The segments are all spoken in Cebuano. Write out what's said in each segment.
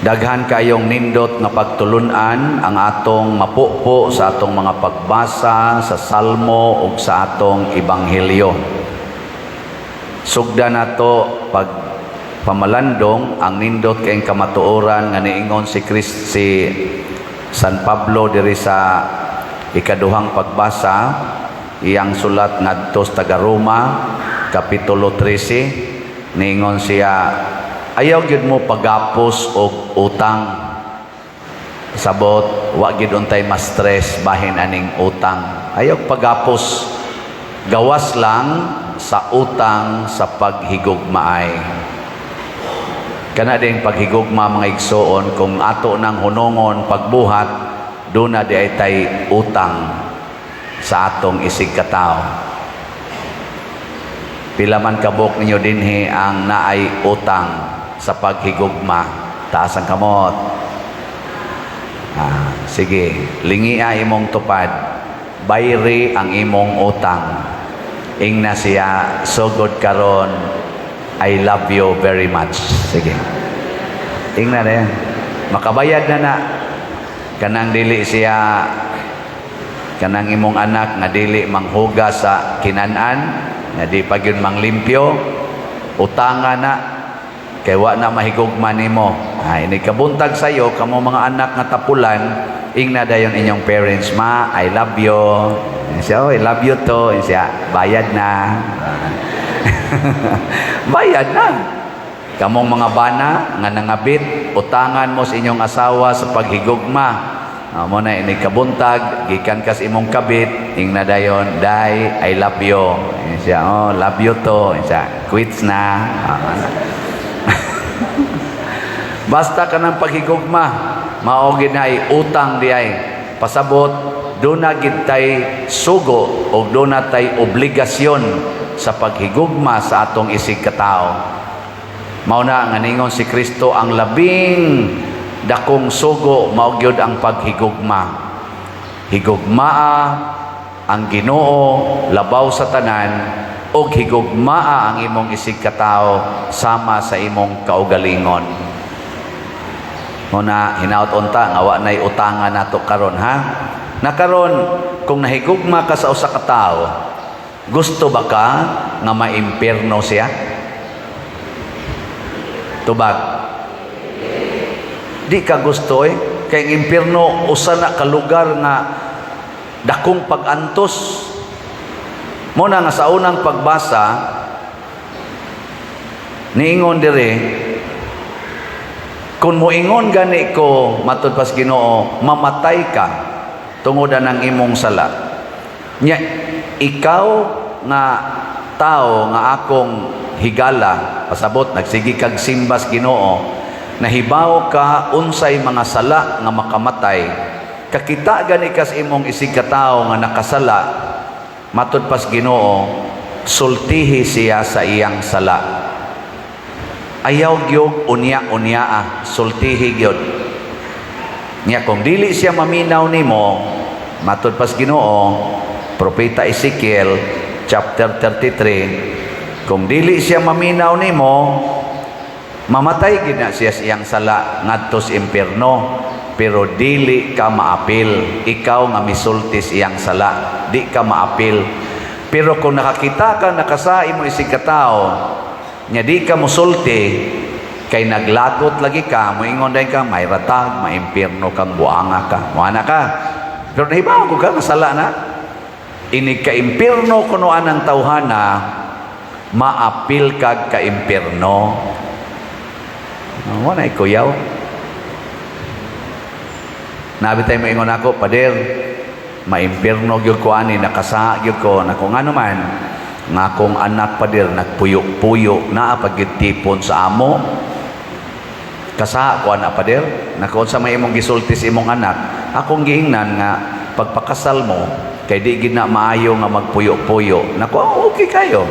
Daghan kayong nindot nga pagtulunan ang atong mapupo sa atong mga pagbasa sa Salmo ug sa atong Ebanghelyo. Sugda nato pag pamalandong ang nindot kayong kamatuoran nga niingon si Christ, si San Pablo diri sa ikaduhang pagbasa, iyang sulat ngadto sa taga Roma, kapitulo 13. Niingon siya, "Ayaw gyud mo pagapos og utang." Sabot, wa gyud untay ma-stress bahin aning utang. Ayaw pagapos, gawas lang sa utang sa paghigugmaay. Kana ding paghigugma, mga igsoon, kung ato nang hunongon pagbuhat, duna di ay tay utang sa atong isig katao. Pila man kabuk ninyo dinhi ang naay utang sa paghigugma? Taas ang kamot. Ah, sige, lingia imong tupad. Bayri ang imong utang. Ingna siya, "Sugod karon, I love you very much." Sige. Ingna na yan. Makabayad na na. Kanang dili siya, kanang imong anak nga dili manghugas sa kinan-an, nga di pa gyud manglimpyo, utanga na kay wa na mahigugma nimo. Ay, ini kabuntag sayo kamo mga anak nga tapulan, ingna dayon inyong parents, "Ma, I love you." Siya, "Oh, I love you too." Siya, "Bayad na." Bayad na. Kamong mga bana nga nangabit, utangan mo sa inyong asawa sa paghigugma. Ah, mo na ini kabuntag, gikan kas imong kabit, ingna dayon, "Day, I love you." Siya, "Oh, love you too." Siya, "Quits na." Ah. Basta ka ng paghigugma, mao gid na ay utang di ay. Pasabot, duna gid tay sugo o duna tay obligasyon sa paghigugma sa atong isig katao. Mao na nga ningon si Kristo, ang labing dakong sugo mao gyud ang paghigugma. Higugmaa ang Ginoo labaw sa tanan ug higugmaa ang imong isig katao sama sa imong kaugalingon. Mao na hinaut unta nga wa nay utangan nato karon, ha. Na karon, kung nahigugma ka sa usa ka tawo, gusto ba ka nga maimpierno siya? Tubag. Di ka gusto eh. Kay ang impierno, usa na ka lugar nga dakong pag-antos. Mo na nga sa unang pagbasa, niingon dire, "Kung moingon gani ko," matud pas Ginoo, "mamatay ka tungod ng imong sala. Nya ikaw nga tao nga akong higala," pasabot nagsige kag simbas Ginoo, "nahibaw ka unsay mga sala nga makamatay. Kakita gani kas imong isig katawo nga nakasala," matud pas Ginoo, "sultihi siya sa iyang sala." Ayaw gyud unya-unya ah, sultihi gyud. Nya kung dili siya maminaw nimo, matud pas Ginoo, Propeta Ezekiel chapter 33, kung dili siya maminaw nimo, mamatay gid na siya sa iyang sala ngadto sa impierno, pero dili ka maapil. Ikaw nga misulti sa iyang sala, di ka maapil. Pero kung nakakita ka nakasa imo isig katao, nya di ka musulti kay naglagot lagi ka, moingon dayon ka, "May ratag, maimpierno kang buanga ka." Moana ka. Pero nahibaw ko ka masala na. Inig ka impierno kuno anang tawhana, maapil kag ka impierno. Wala kuyaw. Nabi tayo moingon ako, "Pader, maimpierno gyud ko ani, nakasa gyud ko." Nako, ngano man? "Nga akong anak, pader, nagpuyo-puyo, naa pa gyud tipon sa amo. Kasa ko ana, pader." Nako, unsa may imong gisulti sa imong anak? "Akong giingnan nga pagpakasal mo kay di gid na maayo nga magpuyo-puyo." Nako, "Oh, okay kayo."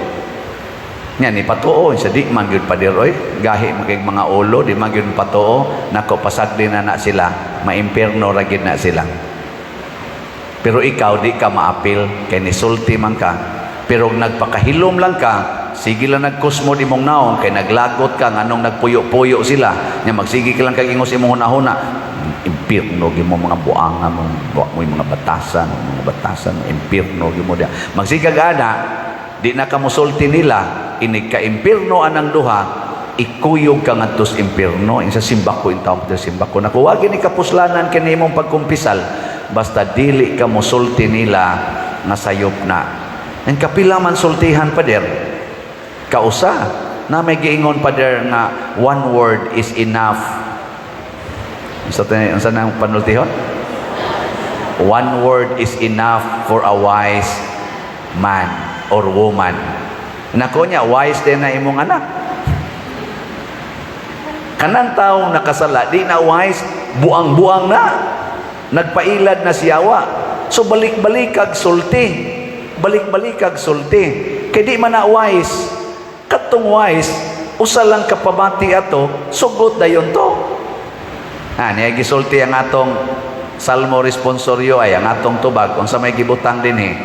Nya ni patuo sa, "Di man gyud, pader, oy. Gahi man kay mga ulo, di man gyud patuo." Nako, pasagdi na na sila, maimpierno ra gid na sila. Pero ikaw, di ka maapil kay nisulti man ka. Pero nagpakahilom lang ka. Sige lang nagkusmod imong naong kay naglagot ka nganong nagpuyo-puyo sila. Nya magsige ka lang kag ingos imong hunahuna. Impirno gyud mo, mga buanga mo, mo yung mga batasan, impirno gyud mo diha. Magsige kag ana, di na ka mosulti nila, inig ka impirno anang duha, ikuyog ka ngadto sa impirno. Insa simbako in taong simbako. Naku, wa gini kapuslanan kini imong pagkumpisal. Basta dili ka mosulti nila nga sayop na. Ang kapila man sultihan, pader? Kausa na may giingon, pader, nga one word is enough. Unsa tay, unsa nang panultihon? One word is enough for a wise man or woman. Nako niya, wise din na imong anak. Kanang taong nakasala, di na wise, buang-buang na. Nagpailad na siyawa. So balik-balik kag sulti. Balik-balik kag sulti. Kay di man na wise. Katong wise, usa lang kapabati ato, sugot dayon to. Ha, niya gisulti ang atong Salmo responsorio ay ang atong tubag unsa may gibutang dinhi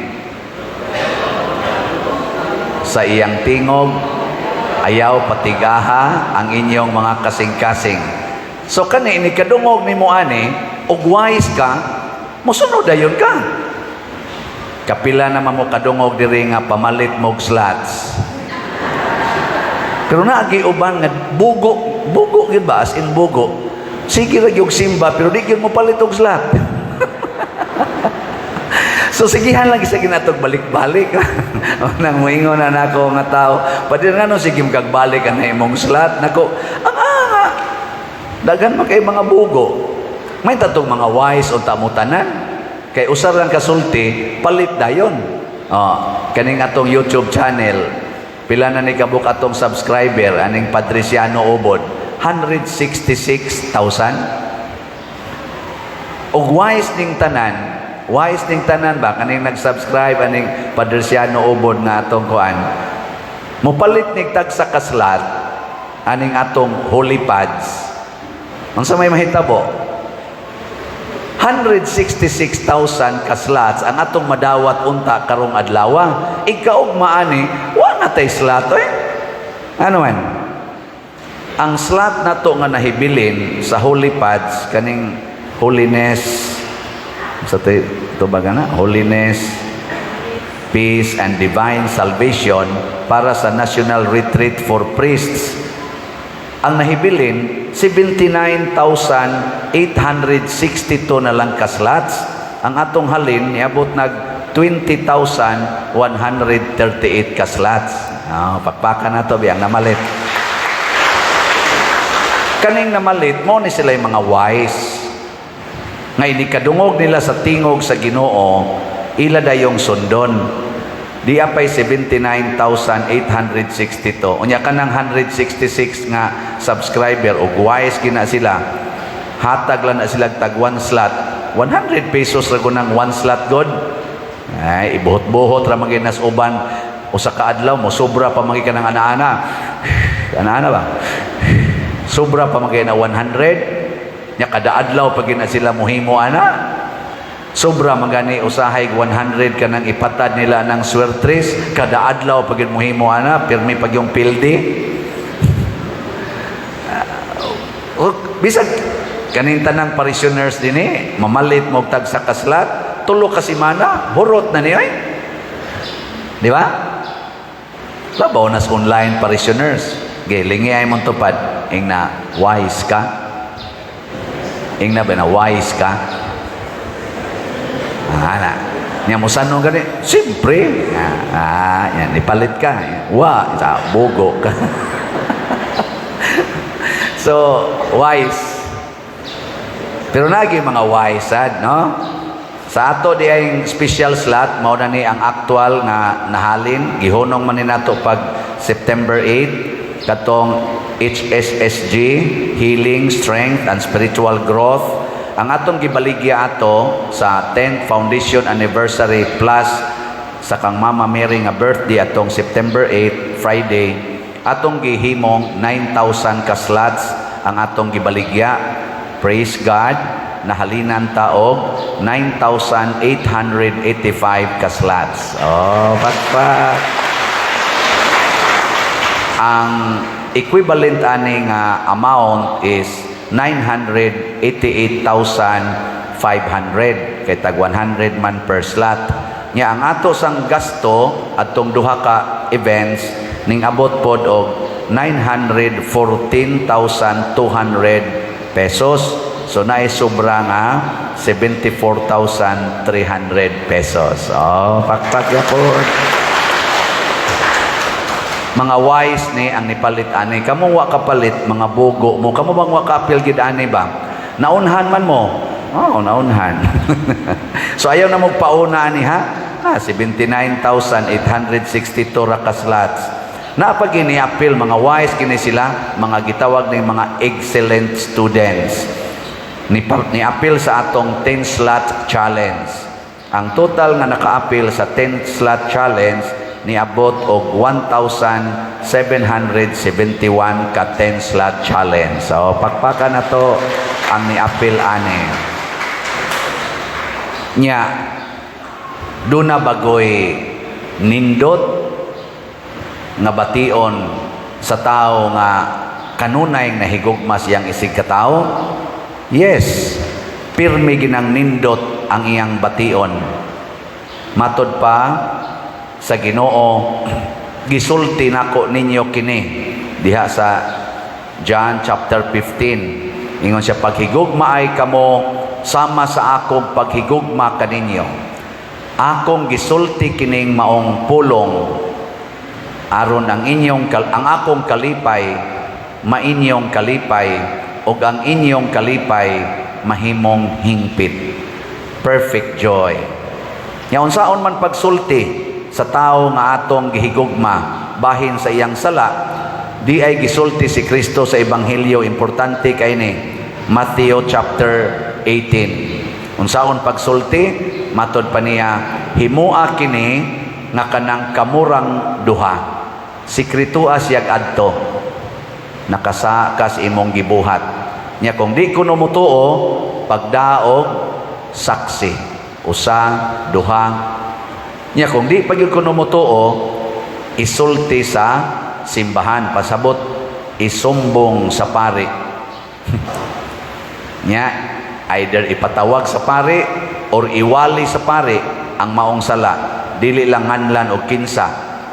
sa iyang tingog, ayaw patigaha ang inyong mga kasing-kasing. So kani ini kadungog nimo ani ug wise ka, mosunod dayon ka. Kapila naman mo kadungog diri nga pamalit mog slots. Pero naagi uban nga bugo, bugo gyud ba, as in bugo. Sige ra gyud simba pero di gyud mo palit og slot. So sigihan lang sa ginatog balik-balik. Nang moingon na nako nga tao, "Pader, ngano sige kag balik ang imong slot?" Nako, ang anga. Daghan man kay mga bugo. May tatong mga wise unta mo tanan. Kay usar lang kasulti, palit dayon. Oh, kaning atong YouTube channel, pila na ni kabuk atong subscriber aning Padriciano Ubod? 166,000. Ug wise ning tanan, wise ning tanan ba kaning nag-subscribe aning Padriciano Ubod nga atong kuan. Mopalit nig tagsa ka slot aning atong Holy Pads. Unsa may mahitabo? 166,000 ka slots ang atong madawat unta karong adlaw. Ikaugma ani, wa na tay slot eh. Ano man? Ang slot nato nga nahibilin sa Holy Pads kaning holiness sa tubaga na holiness, peace and divine salvation para sa National Retreat for Priests. Ang nahibilin, 79,862 na lang ka slots. Ang atong halin niabot nag 20,138 ka slots. Oh, pakpakan na to biyang namalit. Kaning namalit mo ni sila yung mga wise nga ini kadungog nila sa tingog sa Ginoo, ila dayong sundon. Di apay 79,862. Unya kanang 166 nga subscriber og wise gina sila, hatag lang na sila tag one slot. 100 pesos ra ng one slot god. Ay, ibuhot-buhot ra man nas uban usa ka adlaw mo sobra pa man ka ng ana-ana. Ana-ana ba? Sobra pa man na 100. Nya kada adlaw pag na sila muhimo ana. Sobra man gani usahay 100 kanang ipatad nila ng swertres kada adlaw pag muhimo ana, pirmi pag yung pildi. Bisag kaning tanang parishioners dinhi mamalit mo tag sa ka slot, 3 ka semana hurot na niyo eh. Di ba? Labaw nas online parishioners. Gilingi ay mong tupad. Ing na wise ka. Ing na ba na wise ka? Ah, na. Nya mo sanong gani? Siyempre. Ah, yan, ipalit ka. Wa, sa bugo ka. So, wise. Pero nagi mga wise sad, no? Sa ato di ay special slot, mao na ni ang actual nga nahalin, gihunong man ni nato pag September 8 katong HSSG, Healing, Strength and Spiritual Growth. Ang atong gibaligya ato sa 10th Foundation Anniversary plus sa kang Mama Mary nga birthday atong September 8, Friday, atong gihimong 9,000 ka slots ang atong gibaligya. Praise God, nahalinan ta og 9,885 ka slots. Oh, pakpak. Ang equivalent ani nga amount is 988,500 kay tag 100 man per slot. Nya ang ato sang gasto adtong duha ka events ning abot pod og 914,200 pesos. So naay sobra nga 74,300 pesos. Oh, pakpak yapon. Mga wise ni ang nipalit ani. Kamo wa kapalit, mga bugo mo. Kamo bang wa kaapil gid ani ba? Naunhan man mo. Oh, naunhan. So ayaw na mo pauna ani, ha? Ah, 79,862 ra ka slots. Naa pa gini apil, mga wise kini sila, mga gitawag ning mga excellent students. Ni apil sa atong 10 slot challenge. Ang total nga nakaapil sa 10 slot challenge niabot og 1,771 ka 10 slot challenge. So pakpakan na to ang niapil ani. Nya duna bagoy nindot nga bation sa tao nga kanunay nahigugma siyang isig katawo? Yes, pirmi ginang nindot ang iyang bation. Matod pa sa Ginoo, "Gisulti nako ninyo kini," diha sa John chapter 15. Ingon siya, "Paghigugma ay kamo sama sa akong paghigugma kaninyo. Akong gisulti kining maong pulong aron ang akong kalipay mainyong kalipay ug ang inyong kalipay mahimong hingpit." Perfect joy. Nya unsaon man pagsulti sa tao nga atong gihigugma bahin sa iyang sala? Di ay gisulti si Kristo sa Ebanghelyo, importante kay ni Matthew chapter 18. Unsaon pagsulti? Matod pa niya, "Himoa kini nga kanang kamurang duha." Sikretua siyag adto nakasa kas imong gibuhat. Nya kung di kuno motuo, pagdaog saksi, usa, duha. Nya kung di pa gyud kuno motuo, isulti sa simbahan, pasabot isumbong sa pari. Nya either ipatawag sa pari or iwali sa pari ang maong sala. Dili lang nganlan og kinsa,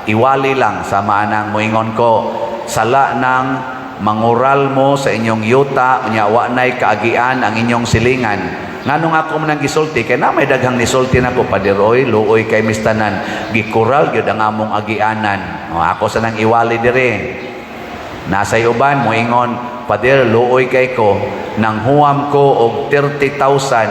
iwali lang. Sama anang moingon ko, sala nang mangural mo sa inyong yuta unya wa nay kaagian ang inyong silingan. Nganong ako man ang gisulti? Kay na may daghang nisulti nako, "Pader oy, luoy kay mistanan, gikural gyud ang among agianan." O, ako sa nang iwali dire. Nasay uban moingon, "Pader, luoy kay ko, nang huwam ko og 30,000,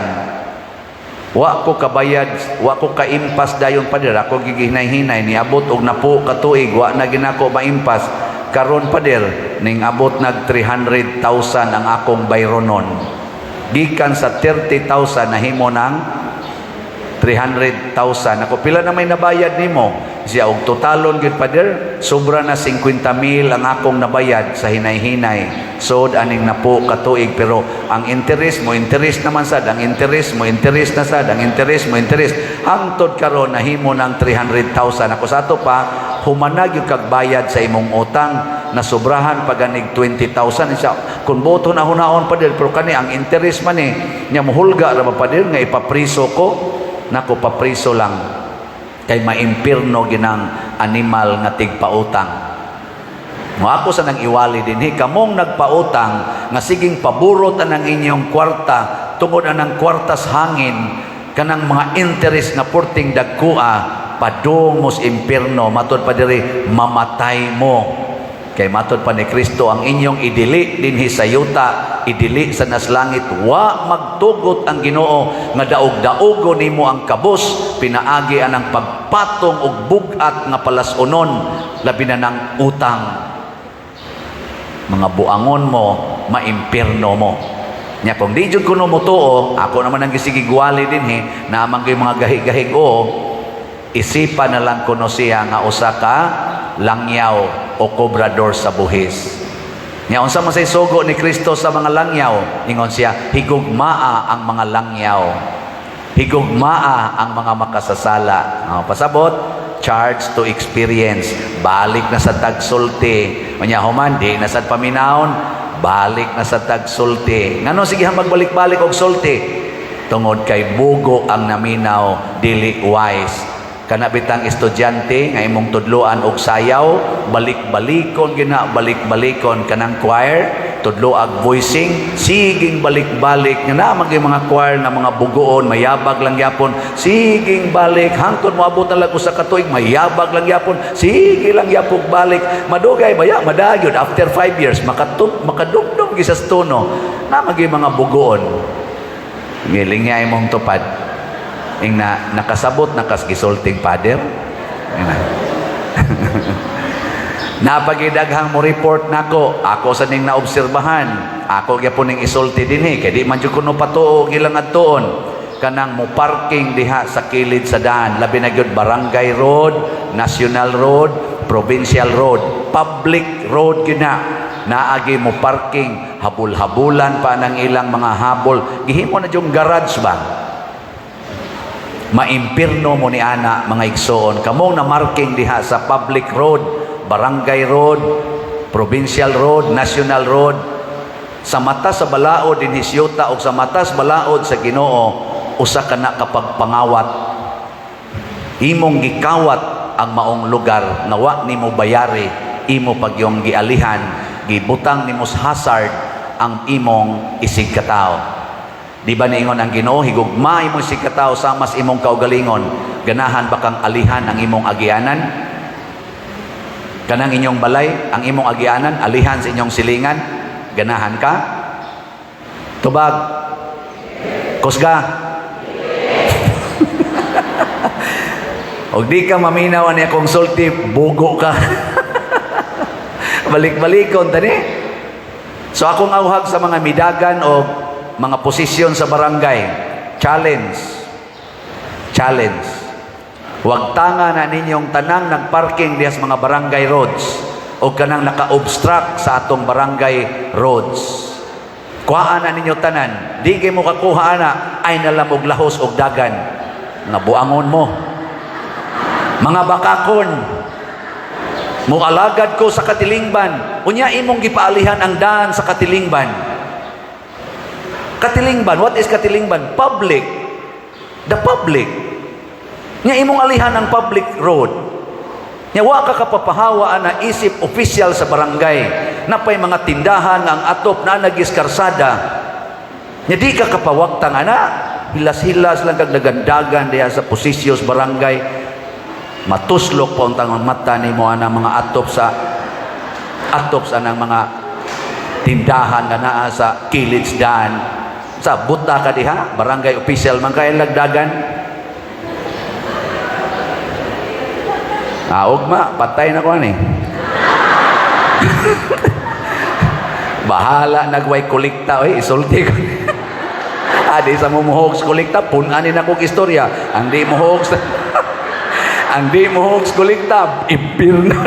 wa ko kabayad, wa ko kaimpas dayon, pader. Ako giginay-hinay, niabot og napo ka tuig, wa na ginako maimpas. Karon, pader, ning abot nag 300,000 ang akong bayronon." Gikan sa 30,000 nahimo ng 300,000. Ako, "Pila na may nabayad nimo?" Siya, "Og totalon gyud, pader, sobra na 50 mil ang akong nabayad sa hinay-hinay. Sod aning napo katuig, pero ang interest mo interest naman sad, ang interest mo interest na sad, ang interest mo interest. Hangtod karon nahimo ng 300,000." Ako sa ato pa, "Humanag yung kag bayad sa imong utang, nasubrahan pa ganig 20,000." Siya, "Kung boto na hunaon, pader, pero kani ang interest man eh." Nya, "Muhulga ra ba, pader, nga ipapriso ko?" Nako, papriso lang kay maimpirno ginang animal nga tigpautang mo. Ako sa nang iwali dinhi, kamong nagpautang nga siging paburot anang inyong kwarta tungod anang kwartas hangin, kanang mga interest nga purting dagkua, padung mos impierno. Matod pa diri, mamatay mo. Kay matod pa ni Kristo, ang inyong idili dinhi sa yuta, idili sa nas langit. Wa magtugot ang Ginoo nga daog-daogo nimo ang kabus pinaagi anang pagpatong og bug-at nga palas-unon, labi na ng utang. Mga buangon mo, maimpirno mo. Nya kung di jud kuno motuo, ako naman ang gisigigwali dinhi, naman kay mga gahi-gahig o isipan na lang kuno siya nga usa ka langyaw o kobrador sa buhis. Nya unsa man say sugo ni Kristo sa mga langyaw? Ingon siya, "Higugmaa ang mga langyaw. Higugmaa ang mga makasasala." Oh, pasabot, Charge to experience. Balik na sa tagsulti. Unya human, di na sad paminawon, balik na sa tagsulti. Ngano sige magbalik-balik og sulti? Tungod kay bugo ang naminaw, dili wise. Kana bitang estudyante nga imong tudloan og sayaw, balik-balikon gina, balik-balikon. Kanang choir, tudloag voicing, siging balik-balik nga naa man mga choir nga mga bugoon, mayabag lang yapon, siging balik hangtod moabot na lang usa ka tuig, mayabag lang yapon, sige lang yapog balik. Madugay baya, madagyod after 5 years makatub makadumdum gyud sa tono. Naa man mga bugoon. Ngiling nga imong tupad ing na nakasabot na kas gisulting father. Ing na Napagidaghang mo report nako, ako sa ning naobserbahan, ako gyapon ning isulti dinhi kay di man jud kuno patuo ilang adtuon. Kanang mo parking diha sa kilid sa daan, labi na gyud barangay road, national road, provincial road, public road gyud na. Naagi mo parking, habol-habulan pa ng ilang mga habol. Gihimo na yung garage ba? Maimpirno mo ni ana, mga igsoon, kamong na marking diha sa public road, barangay road, provincial road, national road, sa mata sa balaod dinhi siyuta o sa mata sa balaod sa Ginoo, usa ka na kapag pangawat. Imong gikawat ang maong lugar nga wa nimo bayari, imo pagyong gialihan, gibutang nimo sa hazard ang imong isig katawo. Di ba niingon ang Ginoo, "Higugma imong isig katawo sama sa imong kaugalingon"? Ganahan ba kang alihan ang imong agianan? Kanang inyong balay, ang imong agianan, alihan sa inyong silingan? Ganahan ka? Tubag. Kusga. Og di ka maminaw ani akong sulti, bugo ka. Balik-balikon tani. So akong auhag sa mga midagan o mga posisyon sa barangay, challenge. Challenge. Huwag tanga na ninyong tanang nagparking diha sa mga barangay roads o kanang naka-obstruct sa atong barangay roads. Kuhaan na ninyo tanan. Di kay mo kakuha ana, ay nalam og lahos og dagan. Nga buangon mo. Mga bakakon, mualagad ko sa katilingban. Unya imong gipaalihan ang daan sa katilingban. Katilingban, what is katilingban? Public. The public. Nya imong alihan ang public road. Nya wa ka kapapahawa na isip official sa barangay. Napay mga tindahan nga ang atop na nagis karsada. Nya di ka kapawagtang ana. Hilas-hilas lang kag dagandagan diha sa posisyos barangay. Matuslok pa untang ang mata nimo ana mga atop sa anang mga tindahan nga naa sa kilid daan. Sa buta ka diha, barangay official man kay lagdagan. Ah, ugma, patay na ko ani. Bahala nagway kolekta oy, isulti ko. Ah, di sa mo muhog sa kolekta, pun-anin ako istorya. Ang di muhog sa ang di muhog sa kolekta, impirno.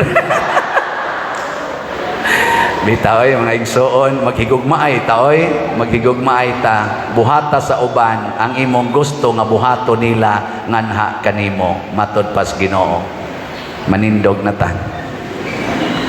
Bitaw oy, mga igsoon, maghigugmaay ta oy, maghigugmaay ta. Buhata sa uban ang imong gusto nga buhato nila nganha kanimo, matod pas Ginoo. Manindog na ta.